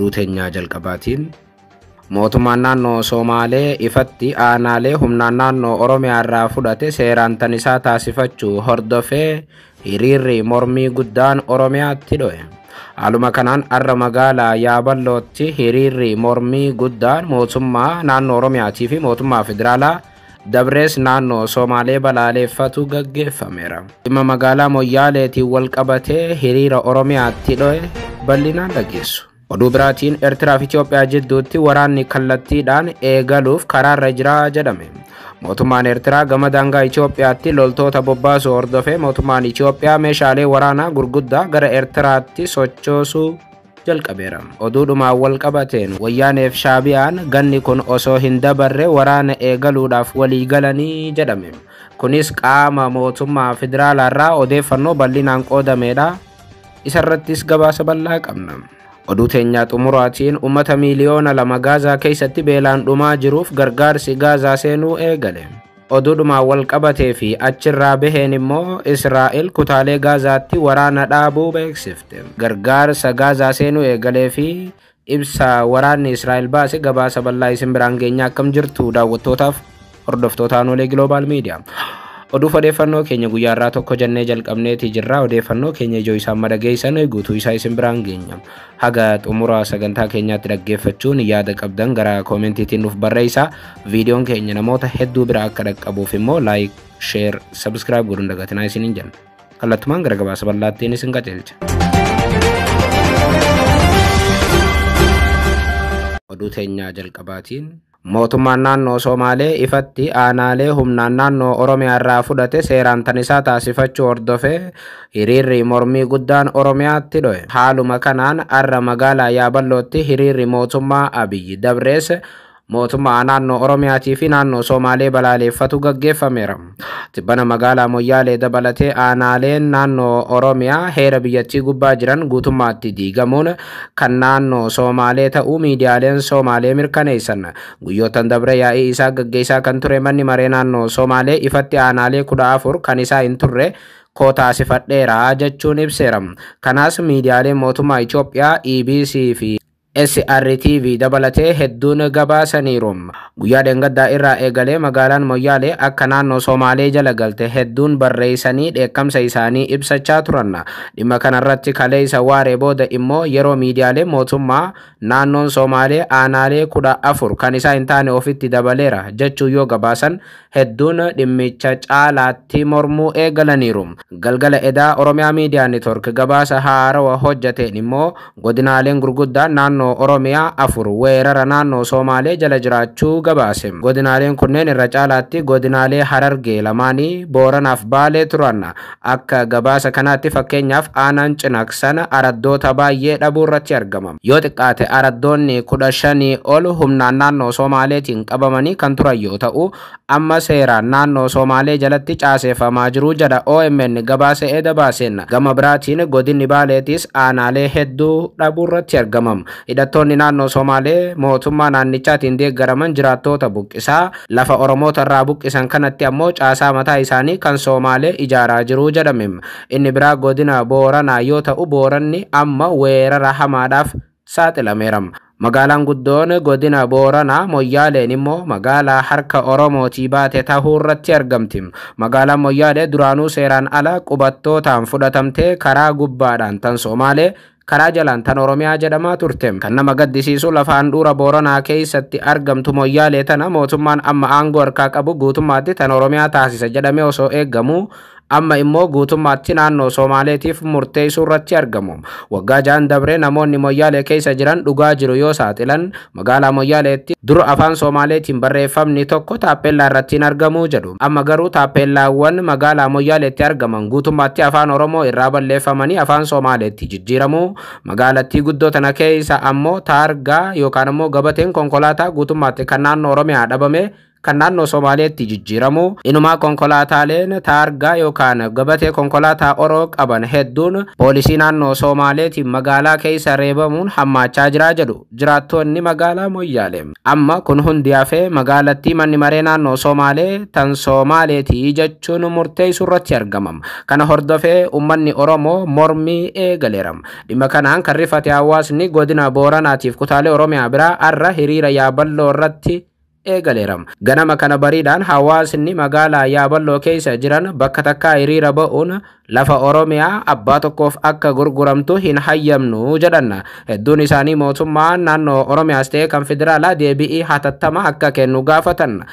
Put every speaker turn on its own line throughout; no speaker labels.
Oduu teenyaa jalqabaatiin mootummaan naannoo Somaalee ifatti aanaalee humnaan naannoo Oromiyaa irraa fudhate seeraan tan isaa taasifachuu hordofee hiriirri mormii guddaan Oromiyaatti dho'e. Haaluma kanaan har'a magaalaa Yaaballootti hiriirri mormii guddaan mootummaa naannoo Oromiyaatii fi mootummaa federaalaa dabrees naannoo Somaalee balaaleffatu gaggeeffameera. Dhimma magaalaa Moyyaaleetiin wal qabatee hiriira Oromiyaatti dho'e bal'inaan dhageessu. Oduu biraatiin Eertiraa fi Itoophiyaa jidduutti waraanni kallattiidhaan eegaluuf karaarra jira jedhame. Mootummaan Eertiraa gama daangaa Itoophiyaatti loltoota bobbaasuu hordofee mootummaan Itoophiyaa meeshaalee waraanaa gurguddaa gara Eertiraatti sochoosuu jalqabeera. Oduudhumaan wal qabateen Wayyaaneef Shaabiyaan ganni kun osoo hin dabarre waraana eegaluudhaaf walii galanii jedhame. Kunis qaama mootummaa federaalaarraa odeeffannoo bal'inaan qoodameedha. Isarrattis gabaasa bal'aa qabna. Oduu teenyaa xumuraatiin uummata miiliyoona 2 Gaazaa keessatti beelaan dhumaa jiruuf gargaarsi Gaazaa seenuu eegale. Oduudhumaan wal qabatee fi achirraa baheen immoo Israa'el kutaalee Gaazaatti waraana dhaabuu beeksifte. Gargaarsa Gaazaa seenuu eegalee fi ibsa waraanni Israa'el baase gabaasa bal'aa isin biraan geenya. Akkam jirtu daawwattootaaf hordoftoota Aanolee Global Media? Oduuf odeeffannoo keenya guyyaa irraa tokko jennee jalqabneeti jirra. Odeeffannoo keenya ijoo isaan madageessan guutuu isaa isin biraan geenya. Haga xumura sagantaa keenyaatti dhaggeeffachuun yaada qabdan gara koomentiitiin nuuf barreessaa. Viidiyoon keenya namoota hedduu bira akka dhaqqabuuf immoo like, share, subscribe godhuun dagatinaa isiniin jenna. Kallattumaan gara gabaasa bal'aattiin isin qajeelcha. Oduu teenyaa jalqabaatiin mootummaan naannoo Somaalee ifatti aanaalee humnaan naannoo Oromiyaa irraa fudhate seeraan tan isaa taasifachuu hordofee hiriirri mormii guddaan Oromiyaatti dho'e. Haaluma kanaan har'a magaalaa Yaaballootti hiriirri mootummaa Abiyyi dabrees mootummaa naannoo Oromiyaatii fi naannoo Somaalee balaaleffatu gaggeeffameera. Tibbana magaalaa Moyyaalee dabalatee aanaaleen naannoo Oromiyaa heera biyyattii gubbaa jiran guutummaatti diigamuun kan naannoo Somaalee ta'uu miidiyaaleen Somaalee mirkaneessan. Guyyootan dabre yaa'ii isaa gaggeessaa kan ture manni maree naannoo Somaalee ifatti aanaalee 14 kan isaa hin turre koo taasifadheera jechuun ibseera. Kanaas miidiyaaleen mootummaa Itoophiyaa EBC fi SRTV dabalatee hedduun gabaasaniiru. Guyyaa dheengaddaa irraa eegalee magaalaan Moyyaalee akka naannoo Somaalee jala galte hedduun barreessanii dheekkamsa isaanii ibsachaa turan. Dhimma kanarratti kaleessa waaree booda immoo yeroo miidiyaalee mootummaa naannoon Somaalee aanaalee 14 kan isaa hin taane ofitti dabaleera jechuu yoo gabaasan hedduun dhimmicha caalaatti mormuu eegalaniiru. Galgala edaa Oromiyaa Miidiyaa Neetwork gabaasa haarawaa hojjateen immoo godinaaleen gurguddaan naannoo Oromiyaa 4 weerara naannoo Somaalee jala jiraachuu gabaase. Godinaaleen kunneen irra caalaatti godinaalee Harargee lamaanii Booranaaf Baalee turan. Akka gabaasa kanaatti fakkeenyaaf aanaan Cinaaqsan araddoota baay'ee dhabuu irratti argama. Yoo xiqqaate araddoonni 15 ol humnaan naannoo Somaaleetiin qabamanii kan turan yoo ta'u amma seeraan naannoo Somaalee jalatti caaseeffamaa jiru jedha OMN gabaasa eda baaseen. Gama biraatiin godinni Baaleetis aanaalee hedduu dhabuu irratti argama. Hidhattoonni naannoo Somaalee mootummaa naannichaatiin deeggaraman jiraattoota buqqisaa lafa Oromoota irraa buqqisan kanatti ammoo caasaa mataa isaanii kan Somaalee ijaaraa jiru jedhame. Inni biraa godina Booranaa yoo ta'u Booranni amma weerara hamaadhaaf saaxilameera. Magaalaan guddoon godina Booranaa Moyyaaleen immoo magaalaa harka Oromootii baate tahuu irratti argamti. Magaalaan Moyyaalee duraanuu seeraan ala qubattootaan fudhatamtee karaa gubbaadhaan tan Somaalee karaa jalaan tan Oromiyaa jedhamaa turte. Kan nama gaddisiisu lafa handhuura Booranaa keessatti argamtu Moyyaalee tana mootummaan amma aangoo harkaa qabu guutummaatti tan Oromiyaa taasisa jedhamee osoo eegamu amma immoo guutummaatti naannoo Somaaleetiif murteessuu irratti argamu. Waggaa 6 dabree namoonni Moyyaalee keessa jiran dhugaa jiru yoo saaxilan magaalaa Moyyaaleetti dur afaan Somaaleetiin barreeffamni tokko taappellaa irratti hin argamu jedhu. Amma garuu taappellaawwan magaalaa Moyyaaleetti argaman guutummaatti afaan Oromoo irraa balleeffamanii afaan Somaaleetti jijjiiramu. Magaalattii guddoo tana keessa ammoo taargaa yookaan ammoo gabateen konkolaataa guutummaatti kan naannoo Oromiyaa dhabame kan naannoo Somaaleetti jijjiiramu, inumaa konkolaataaleen taargaa yookaan gabatee konkolaataa Oroo qaban hedduun poolisii naannoo Somaaleetiin magaalaa keessa reebamuun hammaachaa jira jedhu jiraattonni magaalaa Moyyaalee. Amma kun hundi hafee magaalattii manni maree naannoo Somaalee tan Somaaleetii jechuun murteessuu irratti argamam. Kana hordofee uummanni Oromoo mormii eegaleera. Dhimma kanaan kan rifate hawaasni godina Booranaatiif kutaalee Oromiyaa biraa arra hiriira Yaaballoo irratti eegaleera. Ganama kana bariidhaan hawaasni magaalaa Yaaballoo keessa jiran bakka takkaa hiriira ba'uun lafa Oromiyaa abbaa tokkoof akka gurguramtu hin hayyamnu jedhan. Hedduun isaanii mootummaan naannoo Oromiyaas ta'e kan federaalaa deebi'ii hatattama akka kennu gaafatan.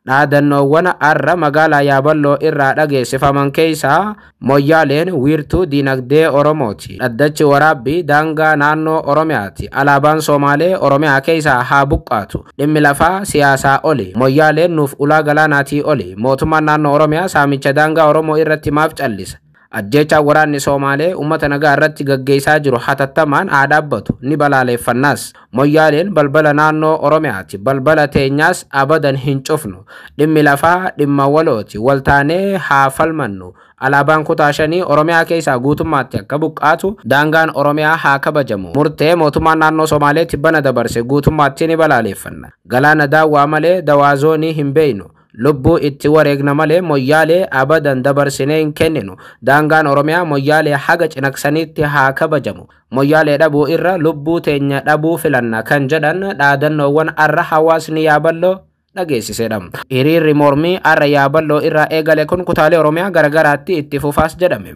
Dhaadannoowwan arra magaalaa Yaaballoo irraa dhageessifaman keessaa Moyyaaleen wiirtuu diinagdee Oromooti. Dhaddachi waraabbii daangaa naannoo Oromiyaati. Alaabaan Somaalee Oromiyaa keessaa haa buqqaatu. Dhimmi lafaa siyaasaa oli. Moyyaaleen nuuf ulaa galaanaatii oli. Mootummaan naannoo Oromiyaa saamicha daangaa Oromoo irratti maaf callisa? Ajjeechaa waraanni Somaalee uummata nagaa irratti gaggeessaa jiru hatattamaan haa dhaabbatu, ni balaaleffannaas. Moyyaaleen balbala naannoo Oromiyaati. Balbala teenyaas abadan hin cufnu. Dhimmi lafaa dhimma walooti. Waltaanee haa falmannu. Alaabaan kutaa shanii Oromiyaa keessaa guutummaatti akka buqqaatu, daangaan Oromiyaa haa kabajamu. Murtee mootummaan naannoo Somaalee tibbana dabarse guutummaatti ni balaaleffanna. Galaana daawwaa malee dawaa zoonii hin beeynu. Lubbuu itti wareegna malee Moyyaalee abadan dabarsinee hin kenninu. Daangaan Oromiyaa Moyyaalee haga cinaqsaniitti haa kabajamu. Moyyaalee dhabuu irra lubbuu teenya dhabuu filanna kan jedhan dhaadannoowwan arra hawaasni Yaaballoo dhageessisedha. Hiriirri mormii arra Yaaballoo irraa eegale kun kutaalee Oromiyaa garagaraatti itti fufaas jedhame.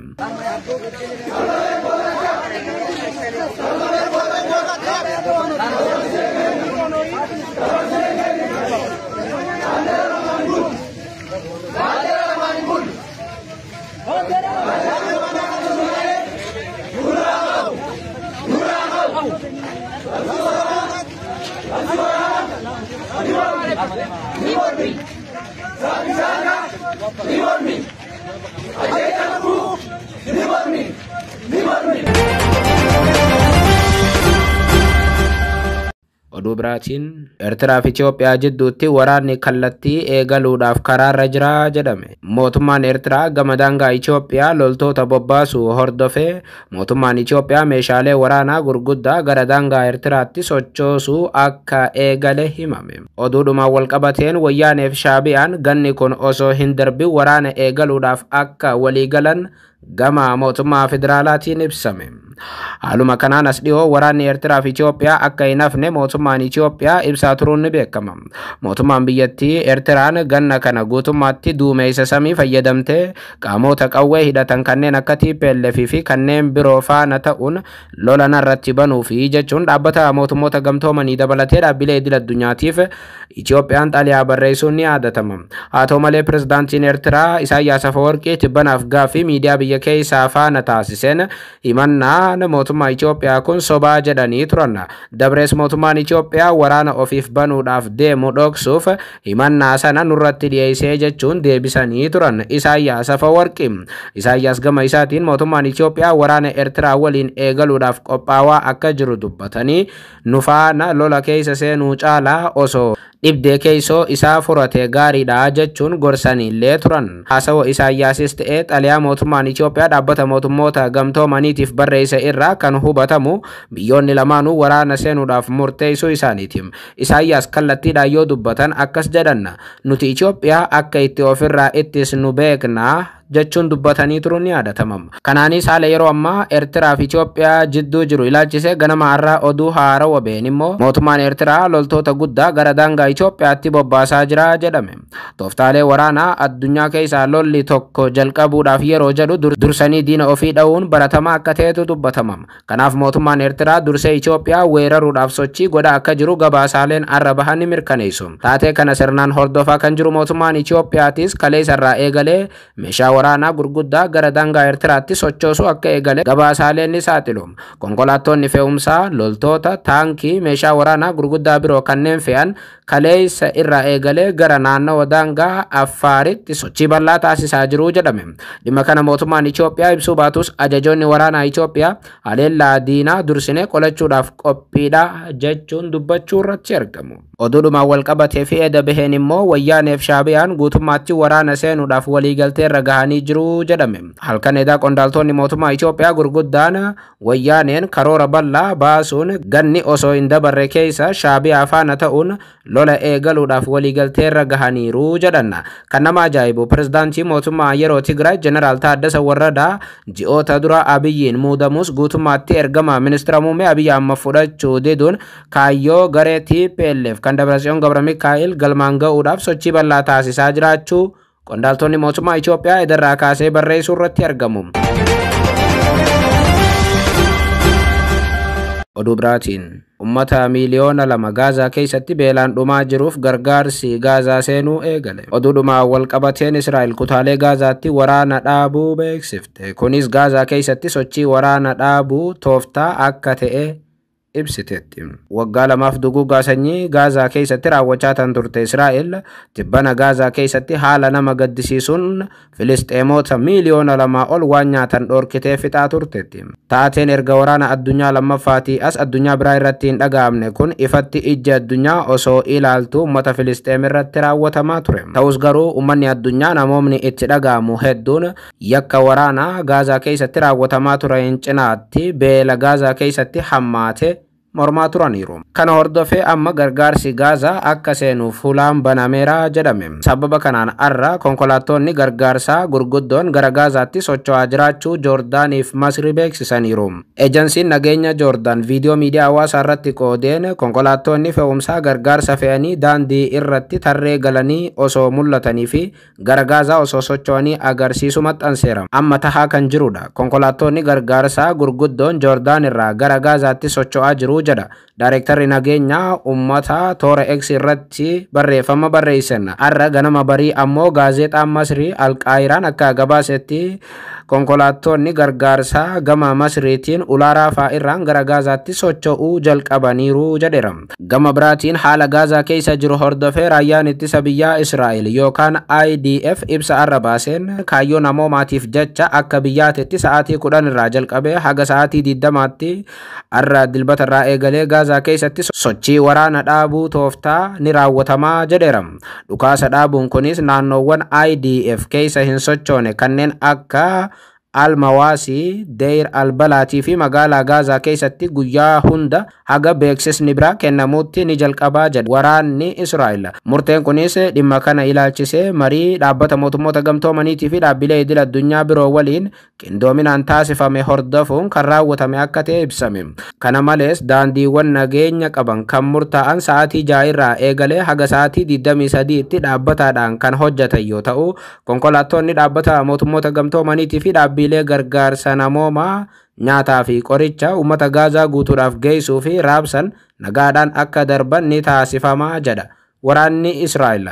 Oduu biraatiin Eertiraa fi Itoophiyaa jidduutti waraanni kallattii eegaluudhaaf karaarra jira jedhame. Mootummaan Eertiraa gama daangaa Itoophiyaa loltoota bobbaasuu hordofee mootummaan Itoophiyaa meeshaalee waraanaa gurguddaa gara daangaa Eertiraatti sochoosuu akka eegale himame. Oduudhumaan walqabateen Wayyaanee fi Shaabiyaan ganni kun osoo hin darbin waraana eegaluudhaaf akka waliigalan gama mootummaa federaalaatiin ibsame. Haaluma kanaan as dhiyoo waraanni Eertiraa fi Itoophiyaa akka hin hafne mootummaan Itoophiyaa ibsaa turuun ni beekama. Mootummaan biyyattii Eertiraan ganna kana guutummaatti duumeessa samii fayyadamtee qaamota qawwee hidhatan kanneen akka TPLF fi kanneen biroo faana ta'uun lola narratti banuu fi jechuun dhaabbata mootummoota gamtoomanii dabalatee dhaabbilee idil addunyaatiif Itoophiyaan xaliyaa barreessuun ni yaadatama. Haa ta'u malee pirezidaantiin Eertiraa Isaayyaas Afawarqii tibbanaaf gaaffii miidiyaa biyya keessaa faana taasiseen himannaan mootummaa Itoophiyaa kun sobaa jedhanii turan. Dabrees mootummaan Itoophiyaa waraana ofiif banuudhaaf deemu dhoksuuf himannaa sana nurratti dhiyeessee jechuun deebisanii turan Isaayyaas Afawarqii. Isaayyaas gama isaatiin mootummaan Itoophiyaa waraana Eertiraa waliin eegaluudhaaf qophaawaa akka jiru dubbatanii nu faana lola keessa seenuu caalaa osoo dhibdee keessoo isaa furate gaariidha jechuun gorsaniillee turan. Haasawa Isaayyaasis ta'ee xaliyaa mootummaan Itoophiyaa dhaabbata mootummoota gamtoomaniitiif barreesse irraa kan hubatamu biyyoonni lamaanuu waraana seenuudhaaf murteessuu isaaniiti. Isaayyaas kallattiidhaan yoo dubbatan akkas jedhan, nuti Itoophiyaa akka itti ofirraa ittis nu beekna jechuun dubbatanii turuun ni yaadatama. Kanaanis haala yeroo ammaa Eertiraa fi Itoophiyaa jidduu jiru ilaalchisee ganama har'aa oduu haarawaa ba'een immoo mootummaan Eertiraa loltoota guddaa gara daangaa Itoophiyaatti bobbaasaa jira jedhame. Tooftaalee waraanaa addunyaa keessaa lolli tokko jalqabuudhaaf yeroo jedhu dursanii diina ofii dha'uun baratamaa akka ta'etu dubbatama. Kanaaf mootummaan Eertiraa dursee Itoophiyaa weeraruudhaaf sochii godhaa akka jiru gabaasaaleen arra bahan ni mirkaneessu. Taatee kana sirnaan hordofaa kan jiru mootummaan Itoophiyaatis kaleessarraa eegalee meeshaa waraanaa gurguddaa gara daangaa Eertiraatti sochoosuu akka eegale gabaasaaleen ni saaxilu. Konkolaattonni fe'umsaa loltoota, taankii, meeshaa waraanaa gurguddaa biroo kanneen fe'an kaleessa irraa eegalee gara naannawa daangaa Affaaritti sochii bal'aa taasisaa jiru jedhame. Dhimma kana mootummaan Itoophiyaa ibsuu baatus ajajoonni waraanaa Itoophiyaa haleellaa diinaa dursinee qolachuudhaaf qophiidha jechuun dubbachuu irratti argamu. Oduudhumaan wal qabatee fi eda baheen immoo Wayyaaneef Shaabiyaan guutummaatti waraana seenuudhaaf waliigaltee irra gahanii jiru jedhame. Halkan edaa qondaaltonni mootummaa Itoophiyaa gurguddaan Wayyaaneen karoora bal'aa baasuun ganni osoo hin dabarre keessa Shaabiyaa faana ta'uun lola eegaluudhaaf waliigaltee irra gahaniiru jedhan. Kan nama ajaa'ibu pirezidaantii mootummaa yeroo Tigraay Jeneraal Taaddasa Warradaa ji'oota dura Abiyyiin muudamus guutummaatti ergama ministeera muummee Abiyyi Ahmad fudhachuu diduun kaayyoo garee TPLF kan Dabratsiyoon Gabramikaa'el galmaan ga'uudhaaf sochii bal'aa taasisaa jiraachuu qondaaltonni mootummaa Itoophiyaa edarraa kaasee barreessuu irratti argamu. Oduu biraatiin ummata miiliyoona 2 Gaazaa keessatti beelaan dhumaa jiruuf gargaarsi Gaazaa seenuu eegale. Oduudhumaan wal qabateen Israa'el kutaalee Gaazaatti waraana dhaabuu beeksifte. Kunis Gaazaa keessatti sochii waraana dhaabuu tooftaa akka ta'e ibsiteetti. Waggaa 2f duguuggaa sanyii Gaazaa keessatti raawwachaa tan turte Israa'el tibbana Gaazaa keessatti haala nama gaddisiisuun Filisxeemota miiliyoona 2 ol waan nyaatan dhorkitee fixaa turteetti. Taateen erga waraana addunyaa lammaffaatii as addunyaa biraa irratti hin dhaga'amne kun ifatti ijji addunyaa osoo ilaaltu uummata Filisxeem irratti raawwatamaa ture. Ta'us garuu uummanni addunyaa namoonni itti dhaga'amu hedduun yakka waraanaa Gaazaa keessatti raawwatamaa ture hin cinaatti beela Gaazaa keessatti hammaate mormaa turaniiru. Kana hordofee amma gargaarsi Gaazaa akka seenuuf hulaan banameera jedhame. Sababa kanaan arra konkolaattonni gargaarsaa gurguddoon gara Gaazaatti socho'aa jiraachuu Joordaaniif Masri beeksisaniiru. Ejansiin nageenya Joordaan viidiyoo miidiyaa hawaasaa irratti qoodeen konkolaattonni fe'umsaa gargaarsa fe'anii daandii irratti tarree galanii osoo mul'atanii fi gara Gaazaa osoo socho'anii agarsiisu maxxanseera. Amma tahaa kan jirudha. Konkolaattonni gargaarsaa gurguddoon Joordaan irraa gara Gaazaatti socho'aa jiru jedha. Daareektarri nageenyaa uummataa toora X irratti barreeffama barreessan. Har'a ganama barii ammoo gaazexaan Masrii Alqaayiraan akka gabaasetti konkolaattonni gargaarsaa gama Masriitiin ulaa Raafaa irraan gara Gaazaatti socho'uu jalqabaniiru jedheera. Gama biraatiin haala Gaazaa keessa jiru hordofee raayyaan ittisa biyyaa Israa'el yookaan IDF ibsa arra baaseen kaayyoo namoomaatiif jecha akka biyyaatitti sa'aatii 10 irraa jalqabee haga sa'aatii 20tti arra dilbata irraa eegalee Gaazaa keessatti sochii waraana dhaabuu tooftaa ni raawwatamaa jedheera. Dhukaasa dhaabuun kunis naannoowwan IDF keessa hin sochoone kanneen akka Almawaasii, Deir Albalaatii fi magaalaa Gaazaa keessatti guyyaa hunda haga beeksisni biraa kennamutti ni jalqabaa jedha waraanni Israa'el. Murteen kunis dhimma kana ilaalchisee marii dhaabbata mootummoota gamtoomaniitii fi dhaabbilee idil addunyaa biroo waliin qindoominaan taasifame hordofuun kan raawwatame akka ta'e ibsame. Kana malees daandiiwwan nageenya qaban kan murtaa'an sa'aatii 6 irraa eegalee haga sa'aatii 23tti dhaabbataadhaan kan hojjetan yoo ta'u, konkolaattonni dhaabbata mootummoota gamtoomaniitii fi dhaabbilee gargaarsa namoomaa nyaataa fi qoricha uummata Gaazaa guutuudhaaf geessuu fi raabsan nagaadhaan akka darban ni taasifamaa jedha. Waraanni Israa'el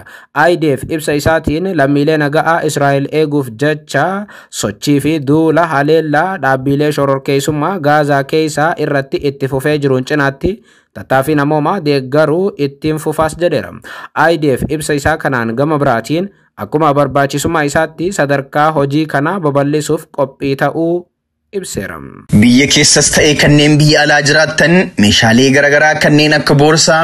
IDF ibsa isaatiin lammiilee nagaa Israa'el eeguuf jecha sochii fi duula haleellaa dhaabbilee shororkeessummaa Gaazaa keessaa irratti itti fufee jiruun cinaatti tattaaffii namoomaa deeggaruu ittiin fufaas jedheera. IDF ibsa isaa kanaan gama biraatiin akkuma barbaachisummaa isaatti sadarkaa hojii kanaa babal'isuuf qophii ta'uu ibseera.
Biyya keessas ta'ee kanneen biyya alaa jiraattan meeshaalee garaagaraa kanneen akka boorsaa,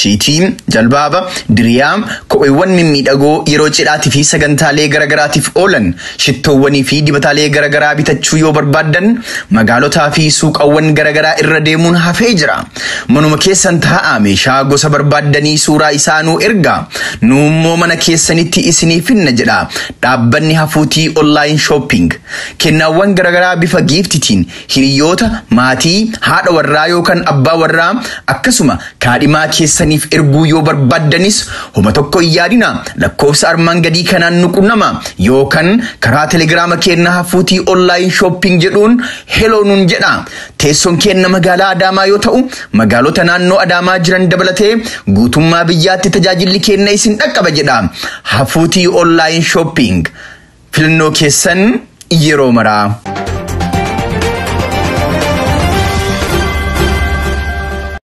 shiitii, jalbaaba, diriyaa, kopheewwan mimmiidhagoo yeroo cidhaatii fi sagantaalee garaagaraatiif oolan, shittoowwanii fi dibataalee garaagaraa bitachuu yoo barbaaddan magaalotaa fi suuqawwan garaagaraa irra deemuun hafee jira. Manuma keessan taa'aa meeshaa gosa barbaaddanii suuraa isaa nuu ergaa. Nu immoo mana keessanitti isinii finna jedha dhaabbanni Hafuutii Online Shopping. Kennaawwan garaagaraa bifa giiftitiin hiriyoota, maatii, haadha warraa yookaan abbaa warraa akkasuma kaadhimaa keessaniif erguu yoo barbaaddanis homa tokko hin yaadina, lakkoofsa armaan gadii kanaan nu qunnama yookaan karaa telegiraama keenna Hafuutii Online Shopping jedhuun hello nun jedha. Teessoon keenna magaalaa Adaamaa yoo ta'u, magaalota naannoo Adaamaa jiran dabalatee guutummaa biyyaatti tajaajilli keenna isin dhaqqaba jedha. Hafuutii Online Shopping. Filannoo keessan yeroo maraa.